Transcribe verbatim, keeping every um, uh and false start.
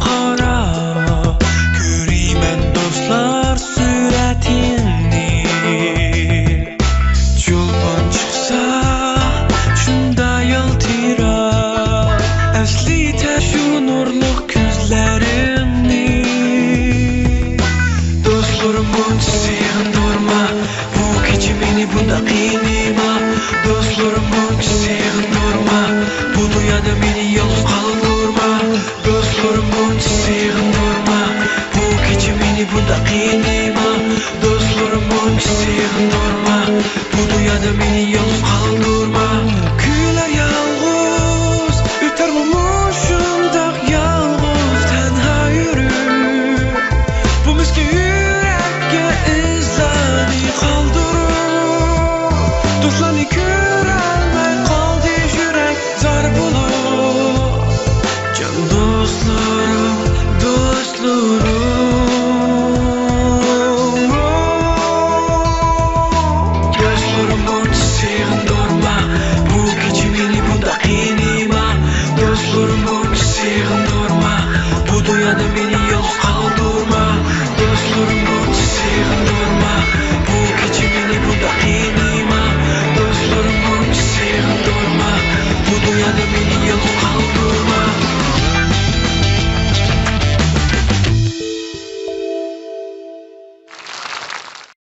قارا، كۆرىمەن دوستلار سۈرەتىڭنى. چولپان چىقسا شۇندا يالتىراپ، ئەسلىتە شۇ نۇرلۇق كۆزلىرىڭنى. دوستلىرىم بۇنچە سېغىندۇرما، بۇ كېچە مېنى بۇنداق قىينىما. دوستلىرىم بۇنچە سېغىندۇرما، بۇ دۇنيادا مېنى يالغۇز قالدۇرما. دوستلىرىم بۇنچە سېغىندۇرما، بۇ كېچە مېنى بۇنداق قىينىما. دوستلىرىم بۇنچە سېغىندۇرما، بۇ دۇنيادا مېنى يالغۇز قالدۇرما. كۈنلەر يالغۇز ئۆتەرمۇ مۇشۇنداق يالغۇز تەنھا يۈرۈپ؟ بۇ مىسكىن يۈرەككە ئىزلارنى قالدۇرۇپ، دوستلارنى كۆرەلمەي قالدى يۈرەك زار بولۇپ. جان دوستلىرىم، دوستلىرىم، دوستلىرىم بۇنچە سېغىندۇرما، بۇ كېچە مېنى بۇنداق قىينىما. دوستلىرىم بۇنچە سېغىندۇرما، بۇ دۇنيادا مېنى